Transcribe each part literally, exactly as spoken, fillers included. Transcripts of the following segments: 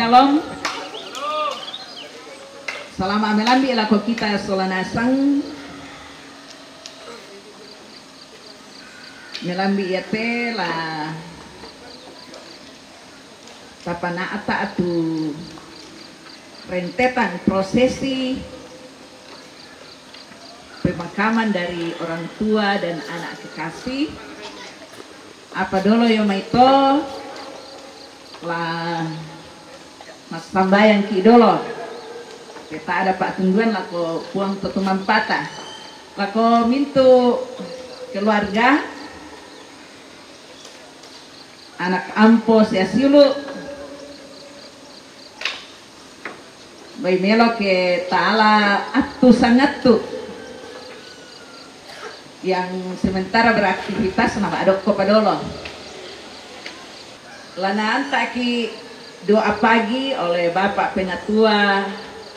Shalom. Salama' melambi' lako kita sola nasang. Melambi' iate la tapana'ta' tu rentetan prosesi pemakaman dari orang tua dan anak kekasih. Apa dolo io mai to la massambayangki' dolo. Pe tae' ada pa'tunduan lako Puang to tumampata. Lako mintu' keluarga, anak ampo sia siulu'. Bai melo ke ta'ala attu sangattu yang sementara beraktivitas na ma'dokko padolo. La naanta'ki' doa pagi oleh Bapak Penatua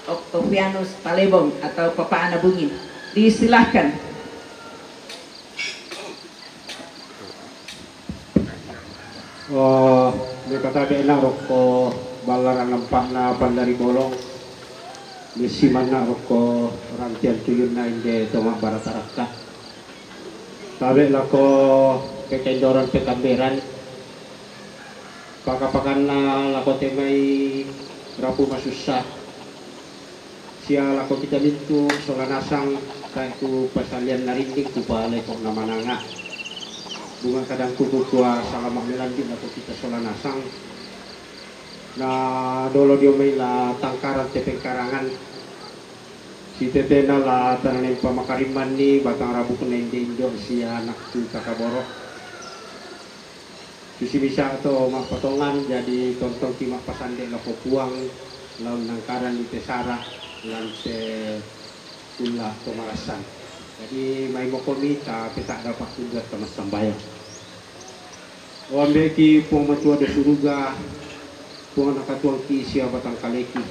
Octavianus Talebong atau Papa'na Bungin. Disilahkan. Oh, mekatabe'na' rokko ballaran lampa'na Pandari Bolong, messimanna' rokko rantian tuyunna inde to ma'baratarakka. Tabe' lako petendoran pekamberan, paka-pakanna lako te mai rapu masussa. Sia lako kita mintu' sola nasang, tae' tu pasalianna rinding tu paleko' na mananga'. Bunga kadangku kukua salama' melambi' lako kita sola nasang. Na dolo dio mai la tangkaran te pengkarangan. Sitetena la tanane pamakarimmanni batang rabukna inde indo' sia anak tu takaboro'. Susi misa' to ma'patongan, jadi tontongki' ma'pasande' lako Puang, lao nangkaranni te sara' lan te ulla' to marassan. Jadi maimokomi ta peta'da pa'tunduan ta massambayang. O Ambe'ki Puang Matua de suruga, Puang nakatuangki' sia batang kaleki.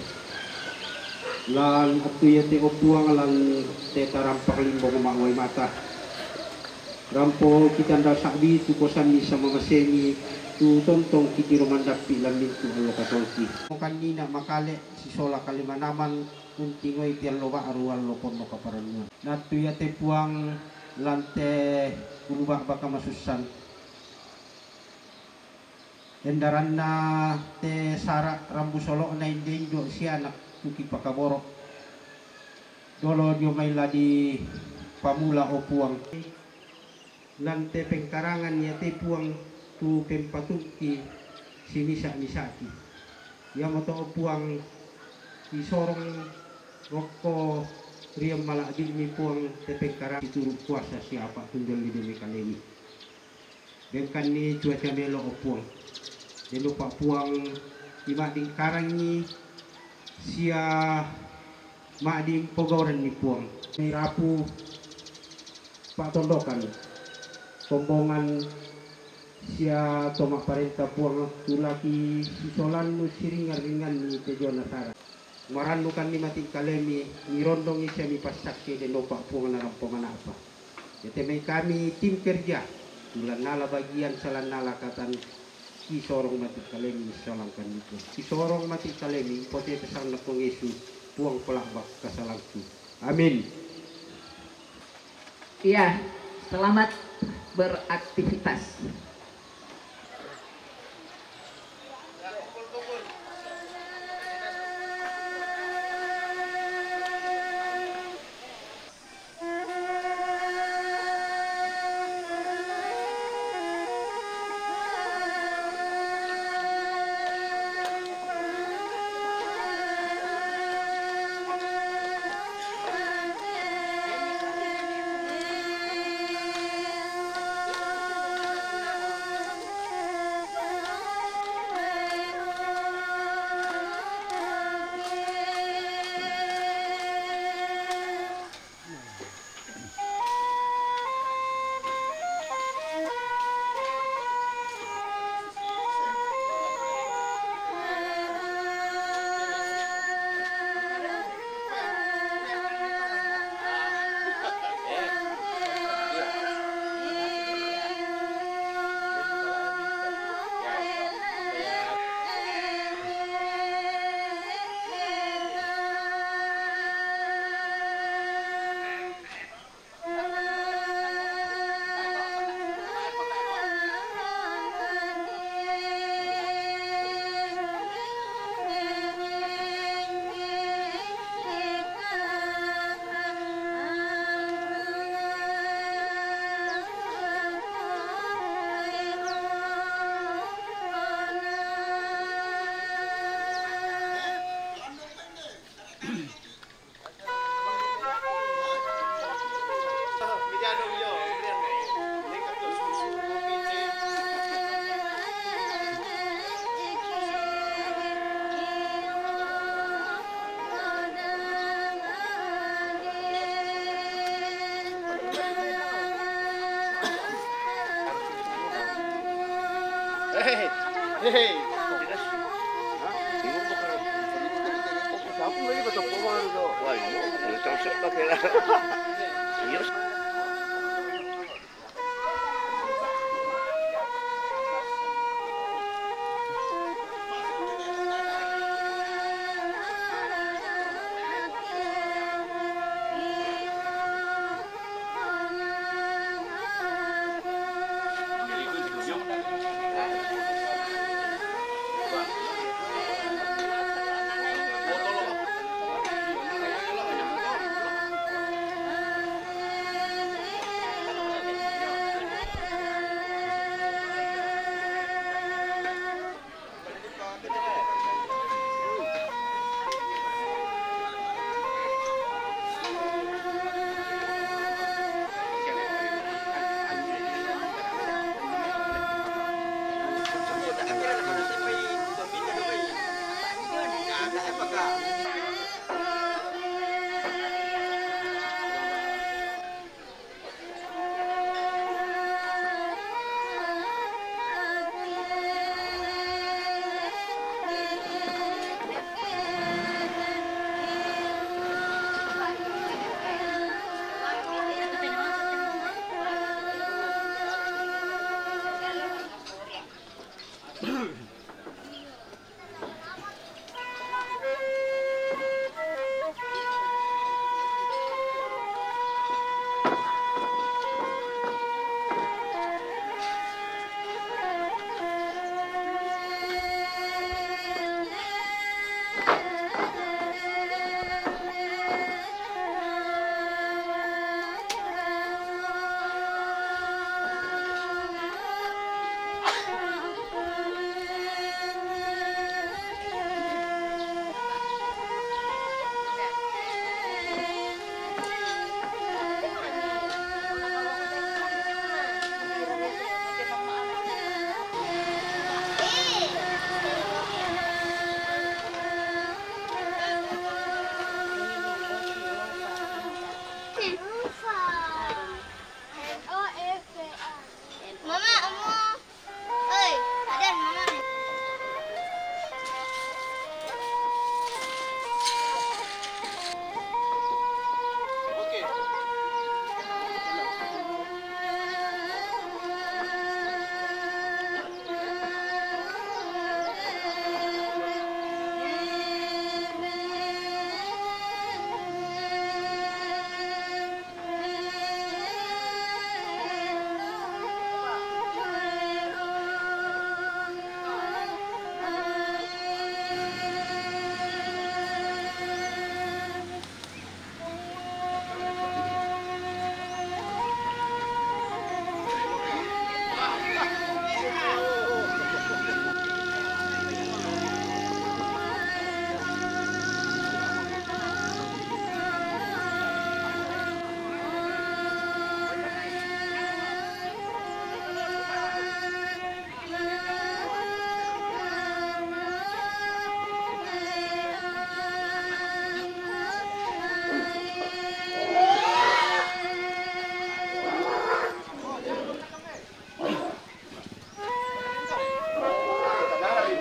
Lan attu iate o Puang lan te tarampak limbong ma'uwai mata. Rampoki' tanda sa'bi tu kosanni samamasengi, tu tontongki' tiro mandappi' lan mintu' allo katuoangki. Mokannina' makale' sisola kale manaman, untingoi te allo ba'ru allo ponno kaparennuan. Nattu iate Puang lan te ulu ba'baka masussan. Endaranna te sara' rambu solo'na inde indo' sia anak tu kipakaboro'. Dolo dio mai la dipamula o Puang. Lan te pengkarangan iate Puang tu pempatungki' simisa'-misa'ki. Iamoto o Puang isorong rokko ri ammala'bi'mi Puang te pengkarangan situru' kuasa sia apa' tunjolli demi kalemi. Dengkanni cuaca melo o Puang. Denno pa' Puang ima'dingkarangi sia ma'dimpogauranni Puang. Mai rapu pa'tondokan, kombongan Sia to ma'parenta Puang, tulaki sisolannu siringngan-ringnganni te jona sara. Marannukanni mati' kalemi, mirondongi sia mipassakke denopa Puang narampo mana'pa. Iate mai kami tim kerja, tulannala bagian salannala katan, kisorong mati' kalemi, salangkanni Puang. Kisorong mati' kalemi, potete sanna Puang Yesus, Puang pelakbak kasalangku. Amin. Iya, selamat beraktivitas. Hei, hei. Hah? Bingung kok, Kak. Kok sapu lagi, baca potongan itu? Wah, ini udah cocok pakai lah. Serius?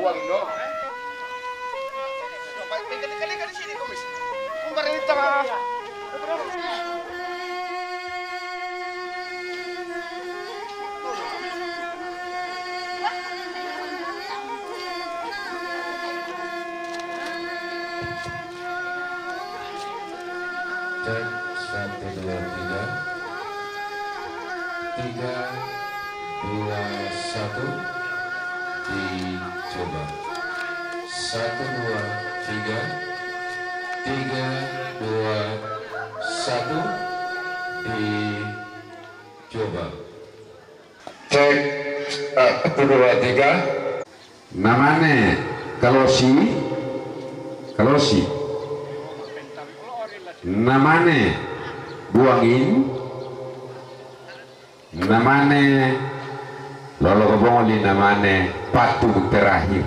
Uang, no? Kali-kali sini, kumis. Kumpara ini tengah. Cek, satu, dua, tiga. Tiga, dua, satu. Dicoba. Satu, dua, tiga. Tiga, dua, satu. Dicoba. Cek, satu, dua, tiga. Namane Kalosi, Kalosi. Namane Buangin. Namane Lolo Kobongoli, namane patung terakhir.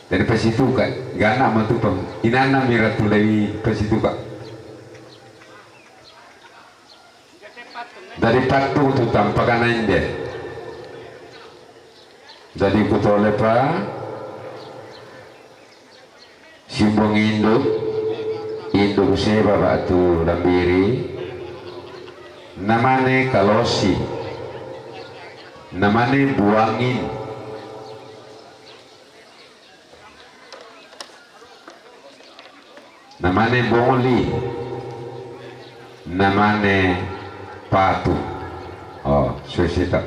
Jadi pasituka, gana matupa. Inana mira tulai pasituka. Jadi patung tu tampakana inde. Jadi kutole pa Simbong induk, induk seba batu lambiri. Namane Kalosi. Namane Buangin. Namane Bongoli. Namane Patu. Oh, suesita.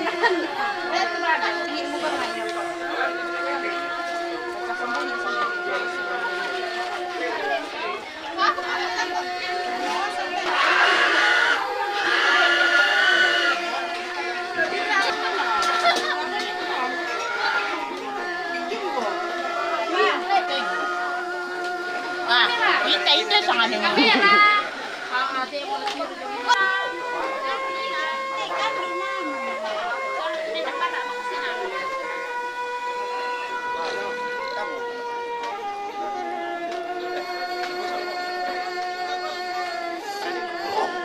Ah, ita, ita sa kanila.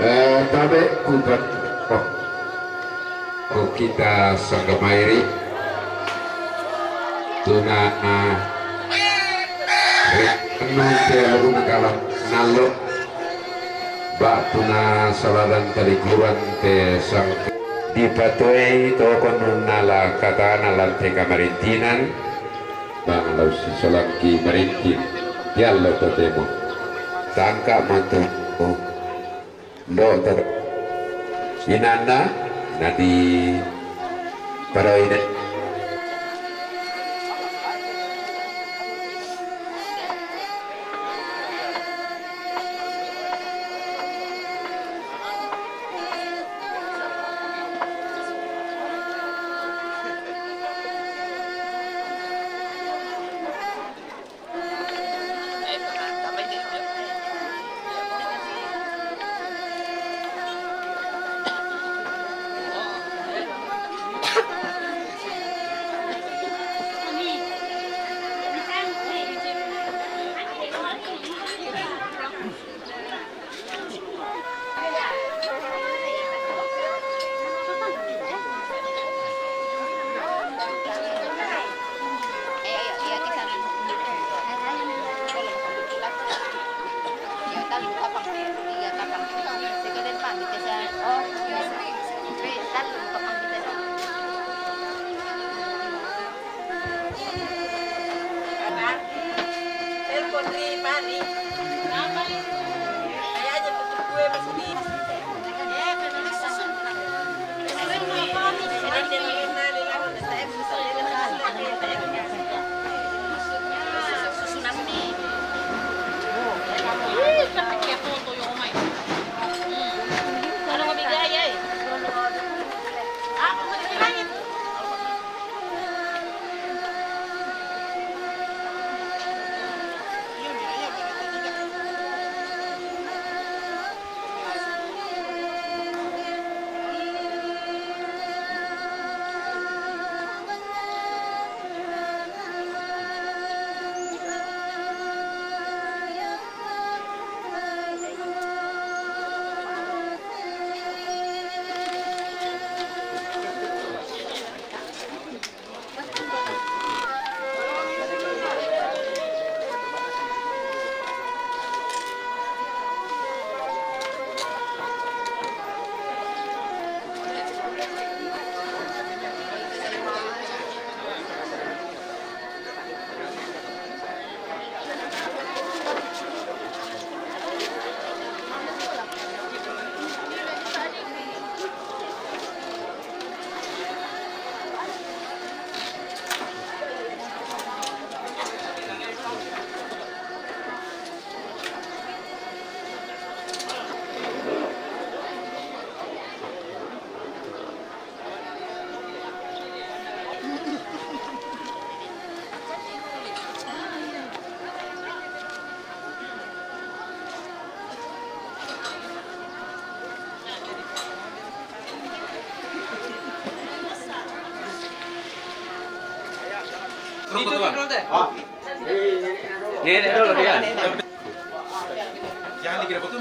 Eh, tabe kupat ko kita sangga mairi tuna, ah, ri-, anu te agung kalap nalo. Ba tuna saladan talikuran te sangka dipatuai toko nunala katana lan te kamarintinan. Bang lau sisalangki marintin diallo totemo. Tangka matu do tata inanna nadi paroi de. Jangan dikira betul.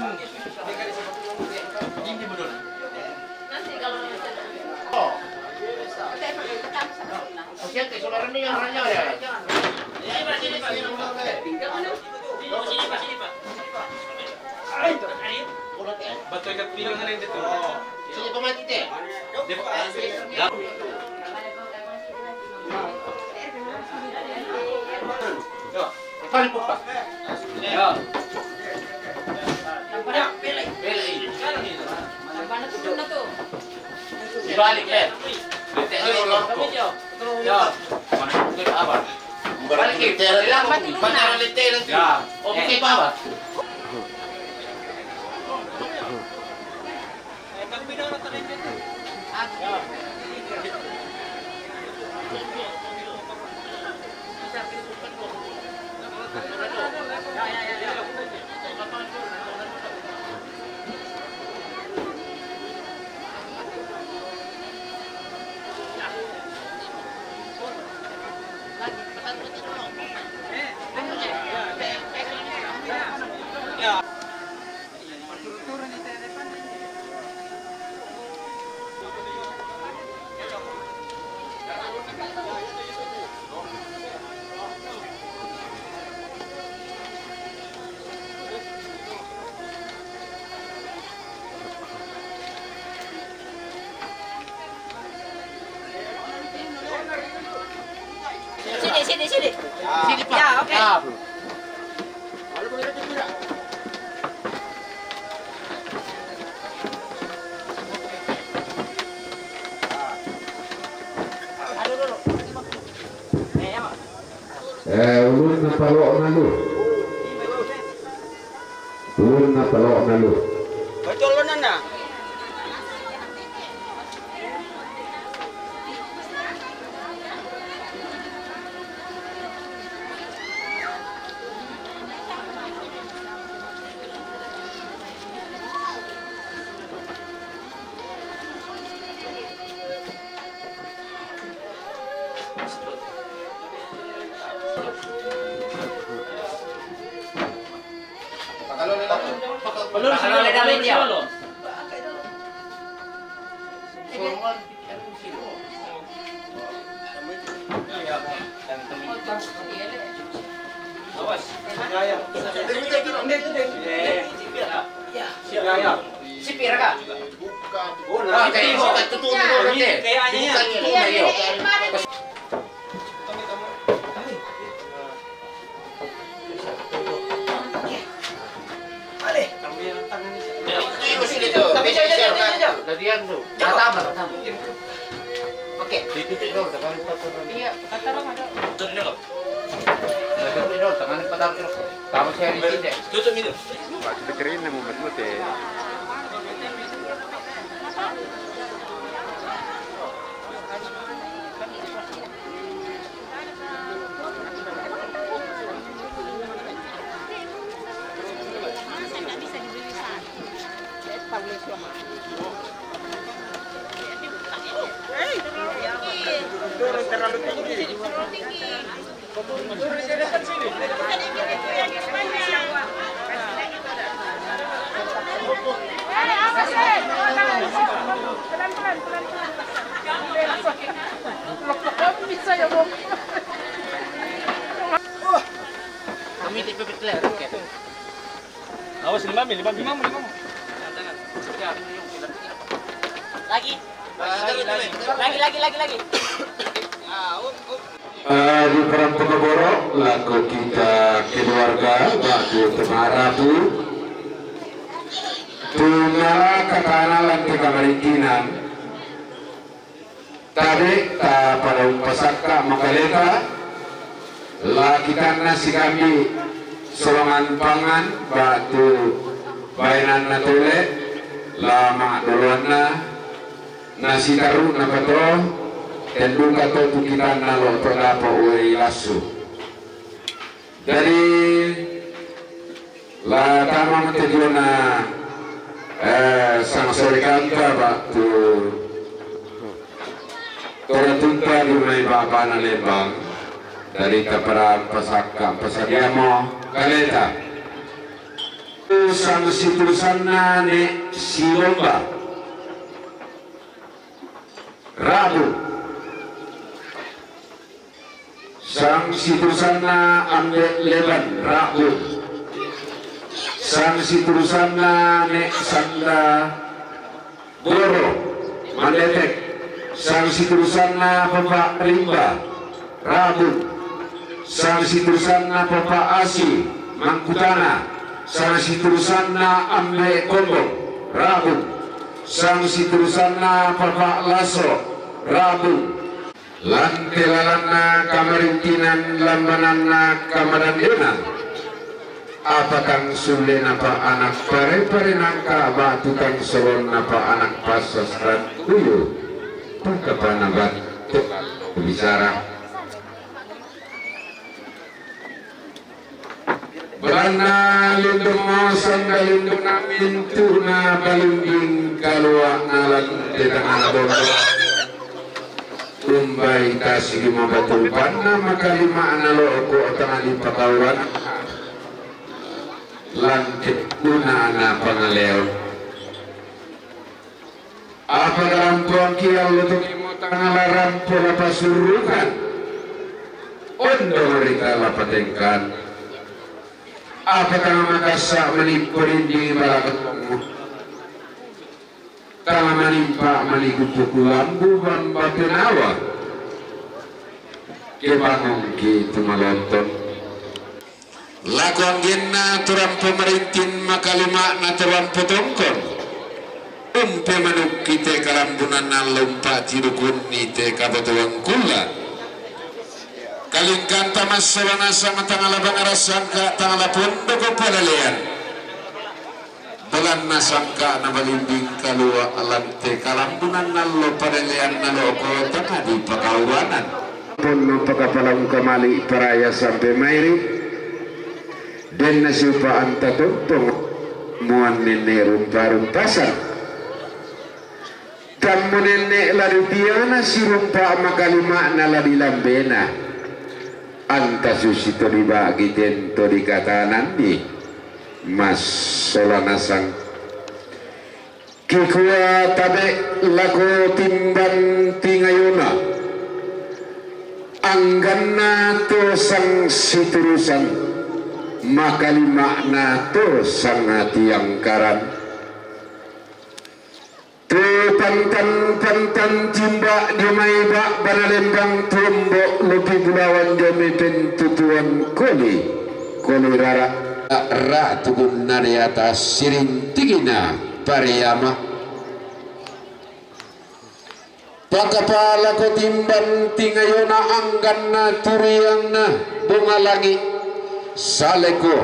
Ini betul. Betul ikat pinggang ada yang jatuh. Sini pemati teh. Dia Kali pupa. Ya. Balik, eh. Balik, eh. Ya. Mana itu apa? Balik, hilang mati lu. Mana lete nanti? Ya. Oh, pakai apa? Sini, sini, sini. Sini, Pak. Ya, oke. Ya. Eh, ulun napalo'na lu. Ulun napalo'na lu. Betul benar nah. Sipir ka? Bukan. Bukan. Bukan. Bukan. Bukan. Bukan. Ladian tu. Datang, datang. Oke. Di titik dulu, datang. Iya, kata orang ada. Tutup dulu. Tutup dulu, tangan patah terus. Tahu saya di sini. Tutup itu. Pak, kita kirain mau betul teh. Turun terlalu tinggi. Kami tipe betul ya, oke. Awas, lima mil, lima mil. Lagi. Lagi, lagi, lagi, lagi. Ah, di perang pekeboro, laku kita keluarga, batu temarapu. Tumala katana lantai kamarikinan. Tabe, ta pada umpasakka makaleta, lakitanna sikambi solongan pangan, batu bainanna tole, lama doloanna, nasitaru napato, tenduka to tukitanna lo to dapo uwei lassu. Jadi, la tama mate jona, eh, sang sorikanta batu toratunta di mai babana lembang. Dari taparang pasakka pasadiamo kaleta. Sang situsanna ne silomba. Rabu. Sang situsanna Ambe Leban, Rabu. Sang situsanna Ne Sanda Boro, Mandetek. Sang situsanna Papa Rimba, Rabu. Sang situsanna Papa Asi, Mangkutana. Sang situsanna Ambe Kombong, Rabu. Sang situsanna Papa Laso, Rabu. Lan te lalanna kamarintinan, lambananna kamadandenan. Apa tang sullena pa anak pare-pare nangka batu tang solonna pa anak passasaran uyu. Pakapana battu bicara. Belanna lindung mosang, lindung mintu'na balinding kalua'na lan te tangana bondo. Umbai tasi mabatu rupanna makalima'na lo'ko tanga dipakauran lan te gunana pangaleon. Apa larampoangki allo tongimo tangala rampo lapasurrukan. Ondo rita lapatengkan. Apa tanga makassa manippo dinding balakatmu. Tanga manimpa manikupu kulambu bamba penawa. Kebangongki tu malonton. Lako anggenna tu rampo marintin makalima'na tu rampo tongkon. Umpe manukki te kalambunanna allo umpa tirukunni te kabatuang kulla. Kalingkanta massola nasang tangala bangara sangka tangala pondoko palalean. Belanna sangka'na balinding kalua lan te kalambunanna allo padaleanna lo'ko tanga dipakauranan. Ponno pakapalang kamali paraya sampe mairi. Denna siupa anta tontong muan nenne rumpa-rumpasan. Tammu nenne la ditiana sirumpa makalima'na la dilambena. Anta susi to dibagi tento dikatananni. Massola nasang. Kikua tabe lako timbang tingayona. Angganna to sang siturusan, makalima'na to sang tiangkaran. Tu pantan-pantan timba di mai ba bana lembang tuombo lopi bulawan jomi pentutuan koli, koli rara. Ra tubunna di atas sirintikina pariama. Pakapalako timbang tingayona angganna turiangna bonga langi saleko.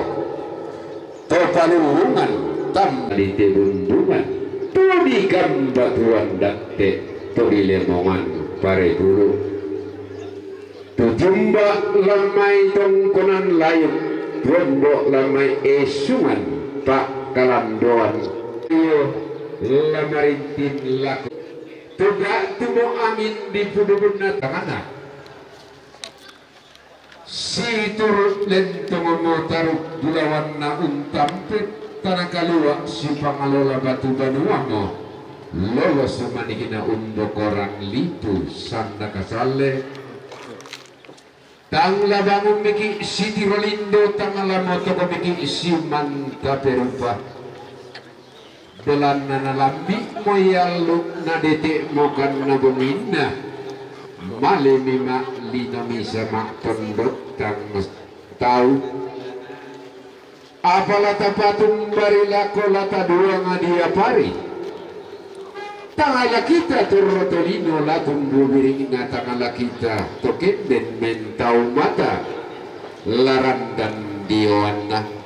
To palurungan tam di te bundungan, to di gamba tuan datte, to di lemongan pare bulu. To jumba lamai tongkonan layuk, rombo lamai esungan pak kalandoan. Iyo lamarintin laku. To ga tumo angin di pudubunna tangana. Siturut lentongomo taruk bulawanna untampe tana kalua sipangalola batu banuamo. Lolos manikina undokorang lipu sanda kasalle. Tang labangun miki sitiro lindo tang lamotoko miki simanta perupa. Belanna nalambi'mo iallu nadete'mo kanna bonginna. Malemi ma lino misa ma'tondok tang tau. Apa la tapatumbari lako la taduanga diapari. Tangala kita turro tolino la tumbu biri'na tangala kita to kenden mentau mata. Larandan dioanna.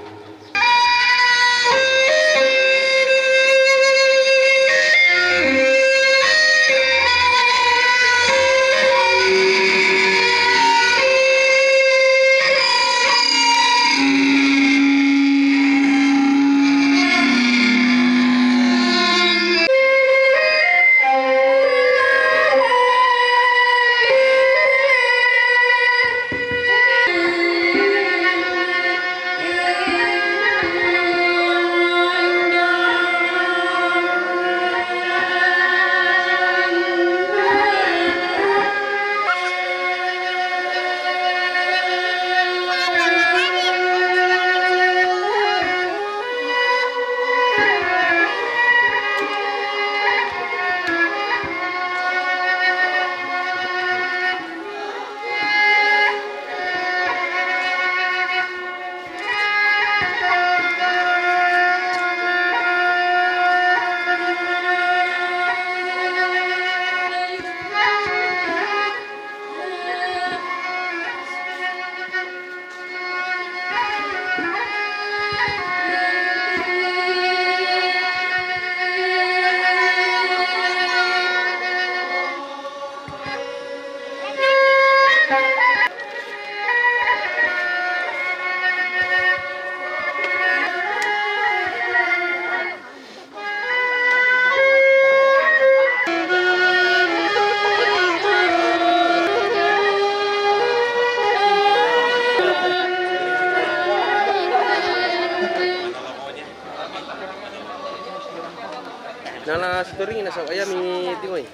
Ring na sa aya mi tingoy.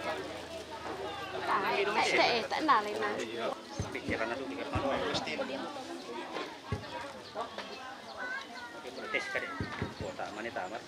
Ta, ta, ta, na, na. Protes ka di. Kota, mani tamar.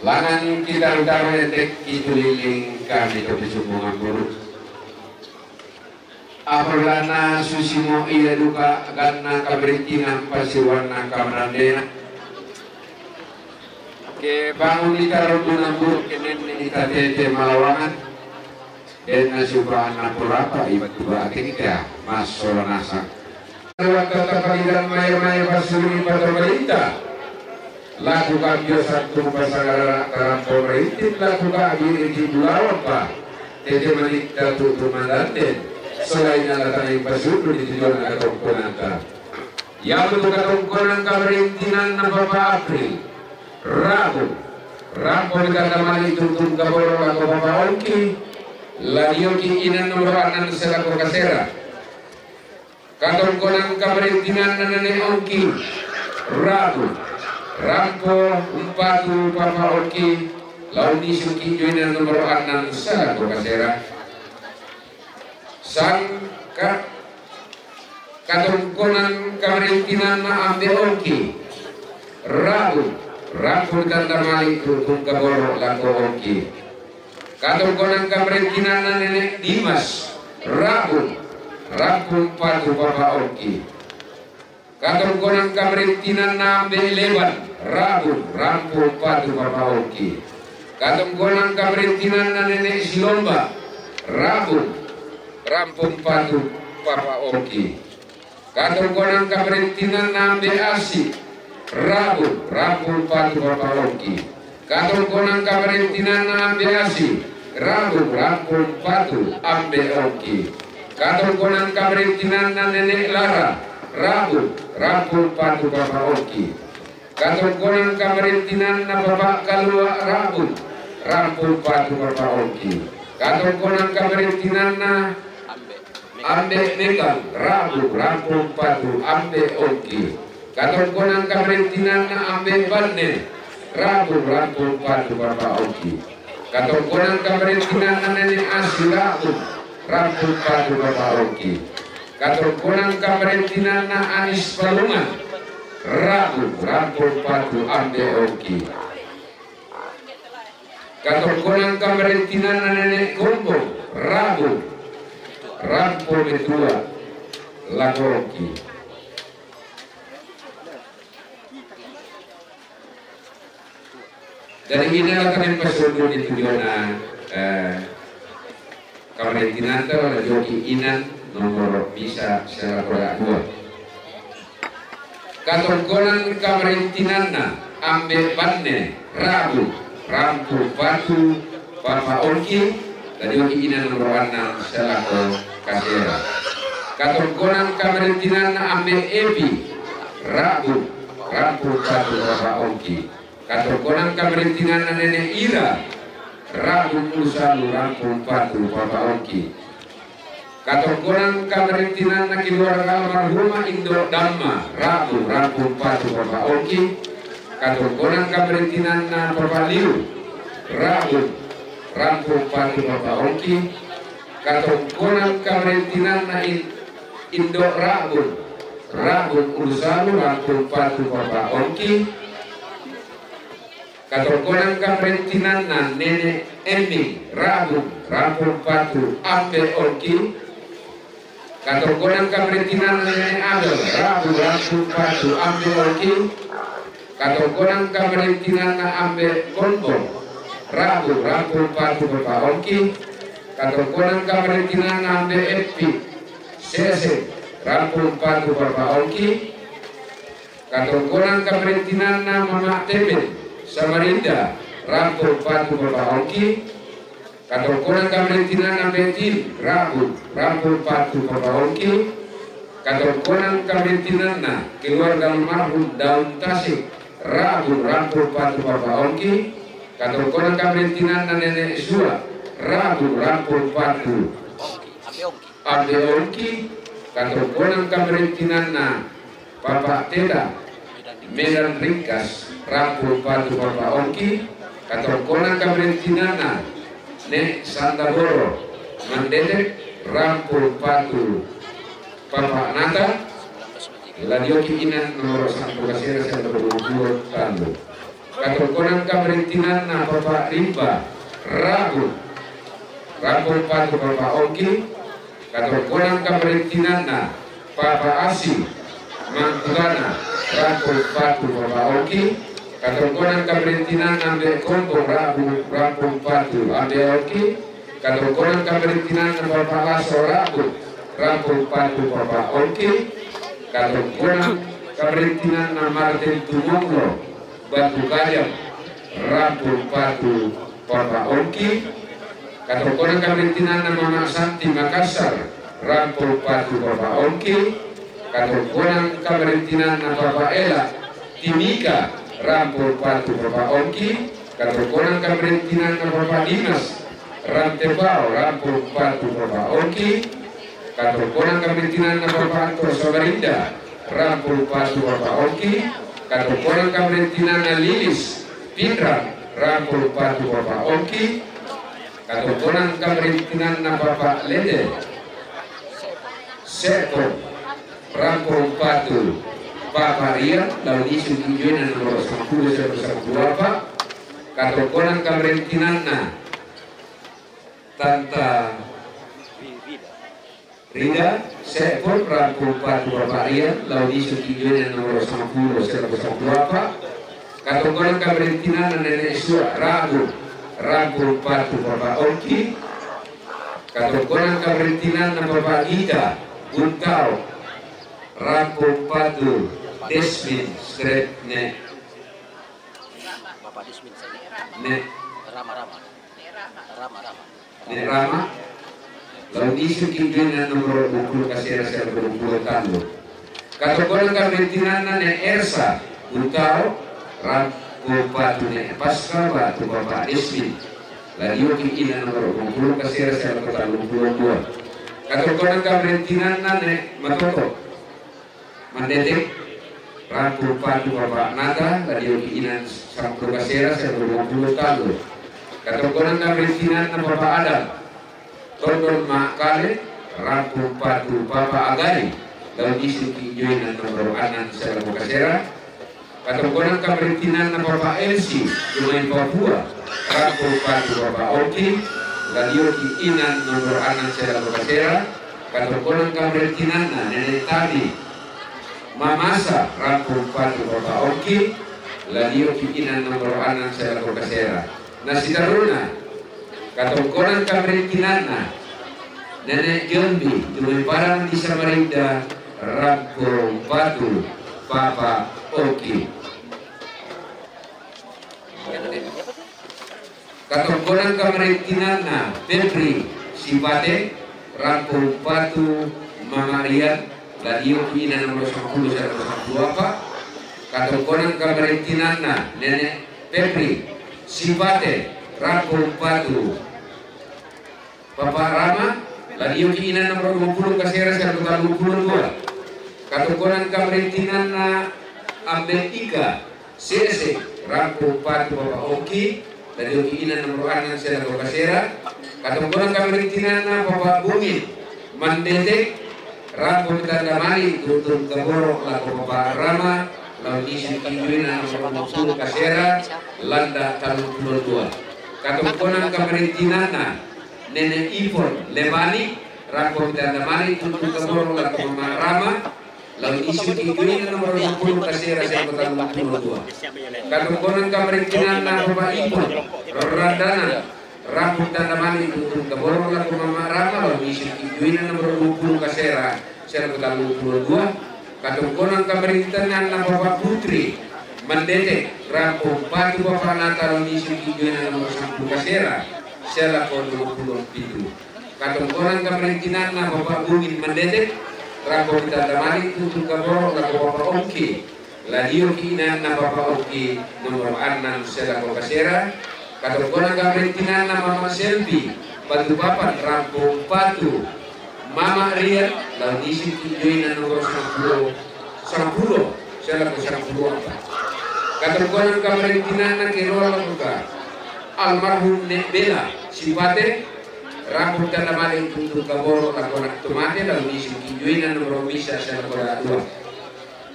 Langan kita utama dek itu liling kami to pisumbungan buruk. Apalana susimo iya duka ganna kabaritinan pasiwanna kamarandena. Ke bangun ita rombongan buruk kenen ita tete malawangan. Denna siubahan na porapa iba tuba ating tia masola nasa. Waktu tapagidan maya-maya pasuri pato berita. Laku kambio satu pasagara karampo merintin laku kabi iti bulawan pa. Tete manita tu tumandanden. Selain ala tanai pasudu di tujuan katongkonanta. Yamu tu katongkonan kamerintinan na papa April. Rabu. Rampo ni katamali tutung kaboro lako papa Ongki. Ladioki inan nomor anan selako kasera. Katongkonan kamerintinan na nene Ongki. Rabu. Rampo umpatu papa Ongki. Launi suki joinan nomor anan selako kasera. Sang ka katongkonan kamerintinan na ambe Ongki. Rabu. Rampo ni katamali tutung kaboro lako Ongki. Katongkonan kamerintinan na nene Dimas. Rabu. Rampo umpatu papa Ongki. Katongkonan kamerintinan na ambe Leban. Rabu. Rampo umpatu papa Ongki. Katongkonan kamerintinan na nene Silomba. Rabu. Rampo umpatu papa Ongki. Katongkonan kamerintinan na ambe Asi. Rabu. Rampo umpatu papa Ongki. Katongkonan kamerintinan na ambe Asi. Rabu. Rampo umpatu ambe Ongki. Katongkonan kamerintinan na nene Lara. Rabu. Rampo umpatu papa Ongki. Katongkonan kamerintinan na papa Kalua. Rabu. Rampo umpatu papa Ongki. Katongkonan kamerintinan na ambe Mekang. Rabu. Rampo umpatu ambe Ongki. Katongkonan kamerintinan na ambe Banne. Rabu. Rampo umpatu papa Ongki. Katongkonan kamerintinan na nene Asi. Rabu. Rampo umpatu papa Ongki. Katongkonan kamerintinan na Anis Palungan. Rabu. Rampo umpatu ambe Ongki. Katongkonan kamerintinan na nene Kombo. Rabu. Rampo metua lako Ongki. Dari inilah kami pasundun itu jona, eh, kamerintinan ta wala joki inan nomor bisa sela koda dua. Katongkonan kamerintinan na ambe Banne. Rabu. Rampo umpatu papa Ongki. Dari joki inan nomor anan selako kasera. Katongkonan kamerintinan na ambe Epi. Rabu. Rampo umpatu papa Ongki. Katongkonan kamerintinan na nene Ira. Rabu. Usalu. Rampo umpatu papa Ongki. Katongkonan kamerintinan na keluarga almarhumah Indo Damma. Rabu. Rampo umpatu papa Ongki. Katongkonan kamerintinan na papa Liu. Rabu. Rampo umpatu papa Ongki. Katongkonan kamerintinan na in Indo Rabu. Rabu. Usalu. Rampo umpatu papa Ongki. Katongkonan kamerintinan na nene Emi. Rabu. Rampo umpatu ambe Ongki. Katongkonan kamerintinan na nene Abel. Rabu. Rampo umpatu ambe Ongki. Katongkonan kamerintinan na ambe Kombo. Rabu. Rampo umpatu papa Ongki. Katongkonan kamerintinan na ambe Epi. Sese. Rampo umpatu papa Ongki. Katongkonan kamerintinan na mama Temen Samarinda. Rampo umpatu papa Ongki. Katongkonan kamerintinan na ambe Tin. Rabu. Rampo umpatu papa Ongki. Katongkonan kabarintinanna keluarga almarhum Daun Tasik, Rabu, rampo umpatu Papa Ongki. Katongkonan kabarintinanna Nenek Sua, Rabu, rampo umpatu Ambe Ongki. Katongkonan kabarintinanna Papa Teta, Medan Ringkas, rampo umpatu Papa Ongki. Katongkonan kabarintinanna Nek Sandaboro, Mandetek, rampo umpatu Papa Nata. La dioki inan nomoro sampulu kasera, siaga dua puluh tallu. Katongkonan kabarintinanna Papa Rimba, Rabu, rampo umpatu Papa Ongki. Katongkonan kabarintinanna Papa Asi, Mangkugana, rampo umpatu Papa Ongki. Katongkonan kabarintinanna Ambe Kombong, Rabu, rampo umpatu Ambe Ongki. Katongkonan kabarintinanna Papa Laso, Rabu, rampo umpatu Papa Ongki. Katongkonan kabarintinanna Martin Tumonglo, Batu Kajang, rampo umpatu Papa Ongki. Katongkonan kabarintinanna Mama Santi, Makassar, rampo umpatu Papa Ongki. Katongkonan kabarintinanna Papa Ela, Timika, rampo umpatu Papa Ongki. Katongkonan kabarintinanna Papa Dimas, Rantepao, rampo umpatu Papa Ongki. Katongkonan kabarintinanna Papa Anto Samarinda, rampo umpatu Papa Ongki. Katongkonan kabarintinanna Lilis, Pinrang, rampo umpatu Papa Ongki. Katongkonan kabarintinanna Papa Lede, Sepo, rampo umpatu Papa Rian, lao diisi uki injoina nomoro sampulu siaga dua puluh dua. Katongkonan kabarintinanna Tanta Rida, Sepo, rampo umpatu Papa Rian, lao diisi uki injoina nomoro sampulu siaga dua puluh dua. Katongkonan kabarintinanna Nenek Sua, Rabu, rampo umpatu Papa Ongki. Katongkonan kabarintinanna Papa Gita, Buntao, rampo umpatu Desmin, Stret, Nek. Nek Rama, Rama. Rama, Rama. Nek Rama, lao diisi uki injoina nomoro dua puluh kasera, siaga dua puluh tallu. Katongkonan kabarintinanna Nek Ersa, Buntao, rampo umpatu Nek Pasca, umpatu Papa Desmin. La dioki inan nomoro dua puluh kasera, siaga dua puluh dua. Katongkonan kabarintinanna Nek Matoko, Mandetek, rampo umpatu Papa Nata, la dioki inan sampulu kasera, siaga dua puluh tallu. Katongkonan kabarintinanna Papa Adam, Tondon Makale, rampo umpatu Papa Agai, lao diisi uki injoina nomoro annan siaga dua puluh kasera. Katongkonan kabarintinanna Papa Elsi, Dumai Papua, rampo umpatu Papa Ongki, la dioki inan nomoro annan siaga dua puluh kasera. Katongkonan kabarintinanna Nenek Tadi, Mamasa, rampo umpatu Papa Ongki, la dioki inan nomoro annan siaga dua puluh kasera. Nasitaruna, katongkonan kabarintinanna Nenek Jombi, Dumai Padang di Samarinda, rampo umpatu Papa Ongki. Katongkonan kabarintinanna Febri Sipate, rampo umpatu Mama Rian, la dioki inan nomoro sampulu siaga dua puluh dua. Katongkonan kabarintinanna Nenek Febri Sipate, rampo umpatu Papa Rama, la dioki inan nomoro dua puluh kasera, siaga dua puluh dua. Katongkonan kabarintinanna Ambe Ika, Sese, rampo umpatu Papa Ongki, la dioki inan nomoro annan siaga dua puluh kasera. Katongkonan kabarintinanna Papa Bungin, Mandetek, rampo tanda mani tuntun kaboro lako Papa Rama, lao diisi uki injoina nomoro dua puluh kasera, landa tallu puluh dua. Katongkonan kabarintinanna Nenek Ipon, Lemani, rampo tanda mani tuntun kaboro lako Mama Rama, lao diisi uki injoina nomoro dua puluh kasera, siaga dua puluh dua. Katongkonan kabarintinanna Papa Ipon, Randana, rampo tanda mani tuntun kaboro lako Mama Rama, lao diisi uki injoina nomoro dua puluh kasera, siaga dua puluh dua. Katongkonan kabarintinanna Papa Putri, Mandetek, rampo umpatu Papa Nata, lao diisi uki injoina nomoro sampulu kasera, siaga dua puluh pitu. Katongkonan kabarintinanna Papa Bungin, Mandetek, Rampo mitanda mali tutu kaboro lako Papa Ongki. Ladioki inanna Papa Ongki nomor annang selako kasera. Katongkonang kabarintinanna Mama Selvi, Batu Papan, Rampo Patu. Mama Rian, lao nisiki joina nomor sangpulo, sangpulo, selako sangpulo apa. Katongkonang kabarintinanna keluarga almarhum Nek Bela, Sipate, Rampo mitanda mali tutu kaboro lako anak tomate, lao nisiki joina nomor misa selako dua.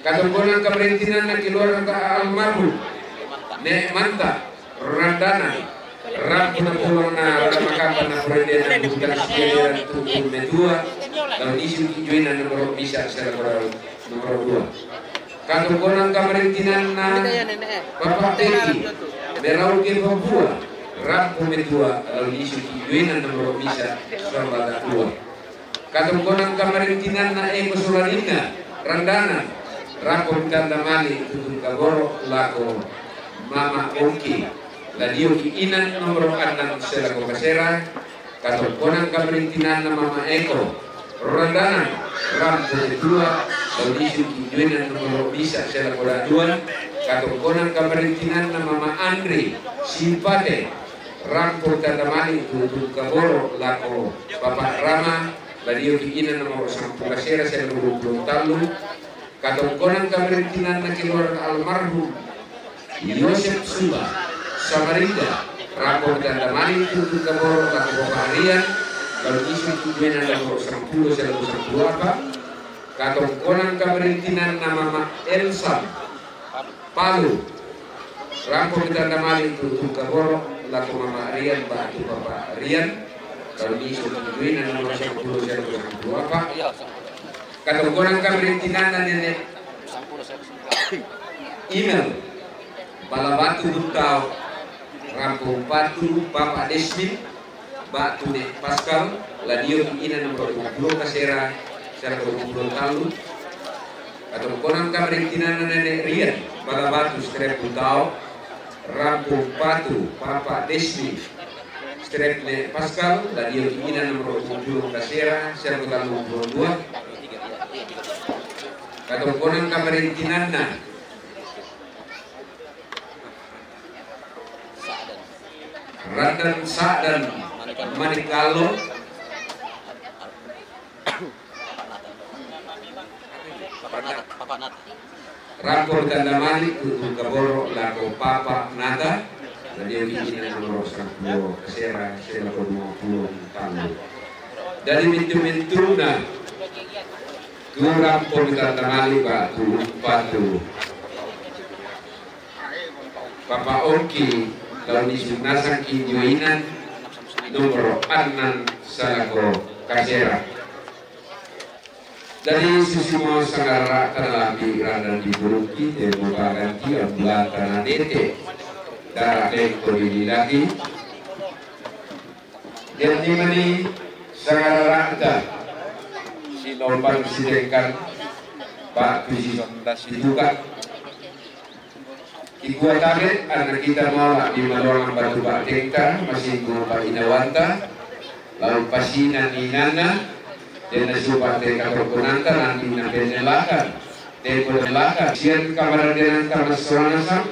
Katongkonang kabarintinanna keluarga almarhum Nek Manta, Randanan, Rampo napulang na rada makamban na purendena bukan siaderan tutu metua, lao nisiki joina nomor misa selako nomor dua. Katongkonang kabarintinanna Papa Eki, Merauke Papua, Rampo metua, lao nisiki joina nomor misa selako dua. Katongkonang kabarintinanna Eko Solaninga, Randanan, Rampo mitanda mali tutu kaboro lako Mama Ongki. Ladioki inang nomor annang selako kasera. Katongkonang kabarintinanna Mama Eko, Randanan, Rampo metua, lao nisiki joina nomor misa selako dua. Katongkonang kabarintinanna Mama Andri, Sipate, Rampo mitanda mali tutu kaboro lako Papa Rama, ladioki inang nomor sangpulo kasera selako dua pulo tallu. Katongkonang kabarintinanna keluarga almarhum Yosep Suba, Samarinda, Rampo mitanda mali tutu kaboro lako Papa Rian, lao nisiki joina nomor sangpulo selako sangpulo apa. Katongkonang kabarintinanna Mama Elsa, Palu, Rampo mitanda mali tutu kaboro lako Mama Rian batu Papa Rian, lao nisiki joina nomor sangpulo selako sangpulo apa. Katongkonang kabarintinanna Nenek Inel, Bala Batu Buntao, Rampo Patu, Papa Desmin, batu Nek Pascal, ladioki inang nomor dua pulo kasera selako dua pulo tallu. Katongkonang kabarintinanna Nenek Rian, Bala Batu, Strep Buntao, Rampo Patu, Papa Desmin, Strep Nek Pascal, ladioki inang nomor dua pulo kasera selako dua pulo dua. Katongkonang kabarintinanna Randan Sa'dan Manikalo, Rampo mitanda mali tutu kaboro lako Papa Nata, ladioki inang nomor sangpulo kasera selako dua pulo tallu. Dadi mintu-mintuna tu Rampo mitanda mali batu Patu, Papa Ongki, lao nisiki nasangki joina nomor annang selako kasera. Dadi susimo sangara'ta nalambi Randan di Purungki, tempo baganti ambulanta na dete, dara lengko dililaki. Jadi mani sangara'ta silompang sidengkan, batu sisonda situka. Kikua tabe, anna kita mala di maluangan batu ba'dengka, masinggu pa'inawanta, lao pasinan inanna, den nasupa te katongkonanta nanti napennelakan, te pennelakan, sian kamaradenanta massoanasa,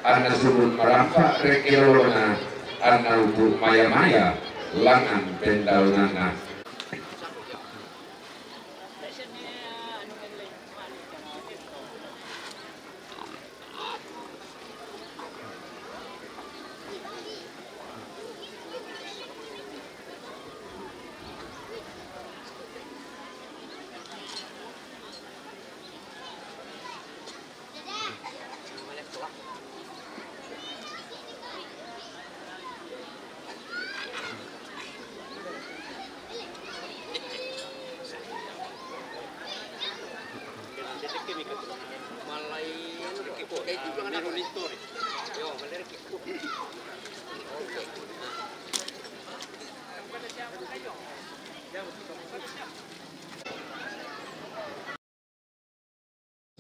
anna sumun marampa rekkelolona, anna upu maya-maya, langan pendaunanna.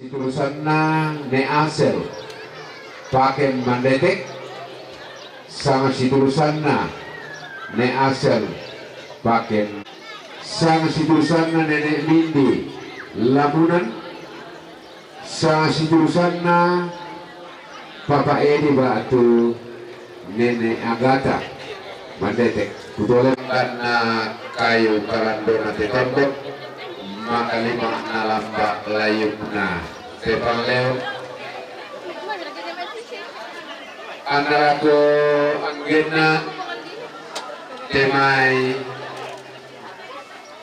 Siturusanna Ne Asel Paken Mandetek, sanga siturusanna Ne Asel Paken, sanga siturusanna Nenek Mindi Lamunan, sa siturusanna Papa Edi ba'tu Nene Agata. Mandete, kutole. Anna kayu kalandona te tondok, makalima'na lamba layukna te pangleon. Anna lako anggenna te mai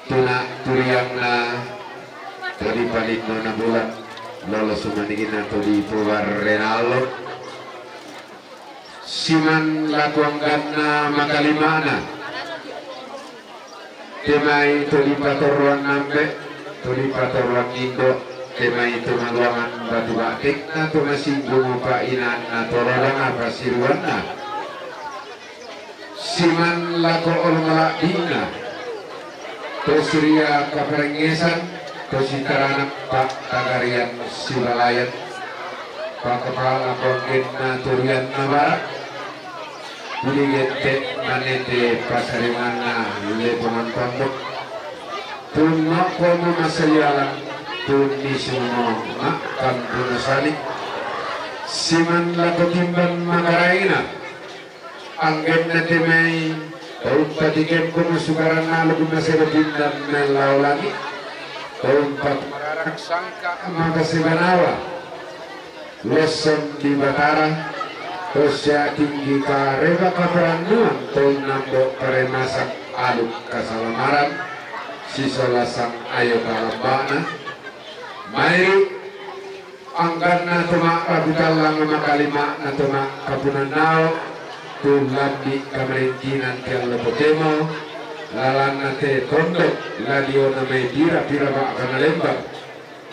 tuna turiangna to dipalinnona bulan, lolo sumanigina to dipobarrena allo. Siman lako angganna makalima'na te mai to dipatorroan nambe, to dipatorroan indo, te mai to maluangan batu ba'tekna to masinggu mupa inanna to lolanga pasiruanna. Siman lako olo mala'binna, to siria kaparengngesan, to sitaranak pa'tagarian sibalayan, pakapala ko anggenna turianna barak, pudi gette manete pasarimanna lepongan tondok, tunno komo masalialan, tunni sumo ma'kampuna sani, siman lako timban makaraina, anggenna te mai, to umpatigempo sukaranna lubunna sedo pindan mellao langi, to umpat mararak sangka mata sebanawa, losson di Batara, to sia tinggi kareba kaparannuan to nambo paremasak aluk kasalamaran, sisola sang ayo kalambana, mairi angganna to ma'rabu tallang makalima'na to ma'kapunannao, tu lambi kamarentinan ti allo potemo, lalanna te tondok, ladiona mai pira-pira ba'bana lembang,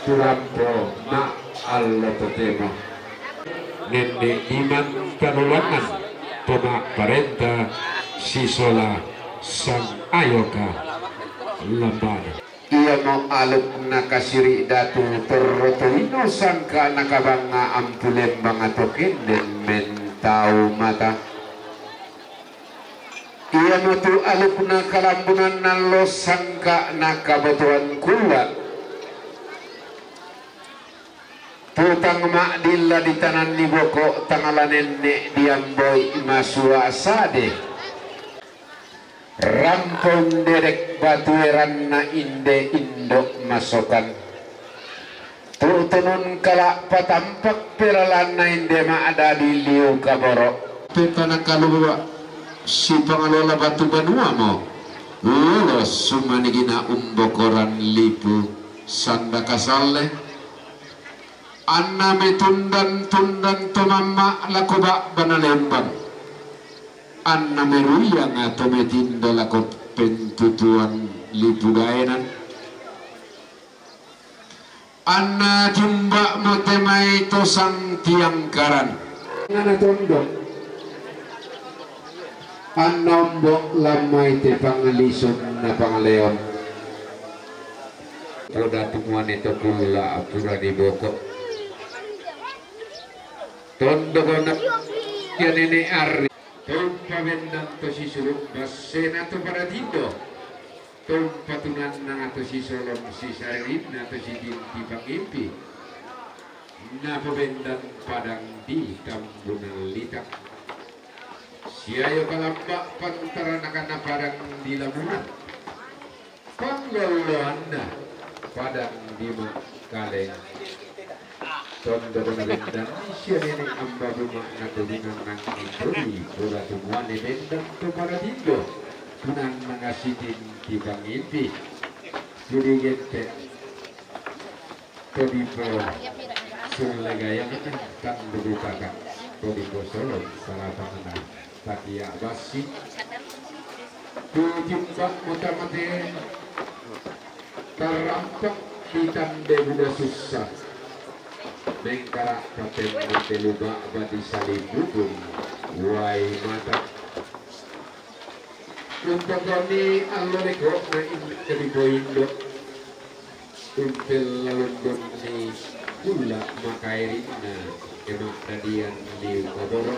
tu lampo ma allo potemo. Nenne iman kanulangan to ma'parenta sisola sang ayoka lambana. Iamo aluk nakasiri datu torro tolino sangka nakabanga ampu lembang atau kenden mentau mata. Iamo tu aluk nakalambunan nallo sangka nakabotoan kula. Tutang ma'dilla di tanan ni boko tangala nenne diamboi masua sade. Rampon dedek batueranna inde indok masokan. Tutunun kala patampak pelalanna inde ma'dadi liu kaboro. Petana kalua sipangalola batu banuamo. Lolo sumanigina umbokoran lipu sanda kasalle. Anna metundan-tundan to mamma lako ba'bana lembang. Anna meruyang to metindo lako pentutuan lipu daenan. Anna jumba mo te mai to sang tiangkaran. Ngana tondok. Anna ombo lammai te pangalison na pangaleon. Poda tumuane to kulla apura di boko. Tondok ona ya nene arri. Tompa bendang to sisuruk bassena to paratindo. Tompa tunanna to sisolong sisaririnna to sitinti pangimpi. Napobendan padang di Tambunan Litak. Siayo kalamba pantaranakanna padang di Lamunan. Panggolloanna padang di Makkaleng. Tondokona bendan sia nene ambabu makna to binanang itodi, bola tumuane bendan to paratindo. Tunanna ngasitin ti pangimpi. Pudi gette. To dipo sulle gayana tang bebutaka, to dipo solo salapangna takia bassi. Tu jumba mutamate tarrampak di tande buda sussa. Mengkara paten mate luba bati salibubung wai mata. Umpakoni allo leko na in kadipo indo. Umpel lalondonni kulla makairinna emak dadian liu koboro.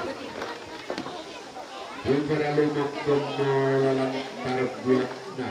Umpara lumakkommo lalang tarbuatna.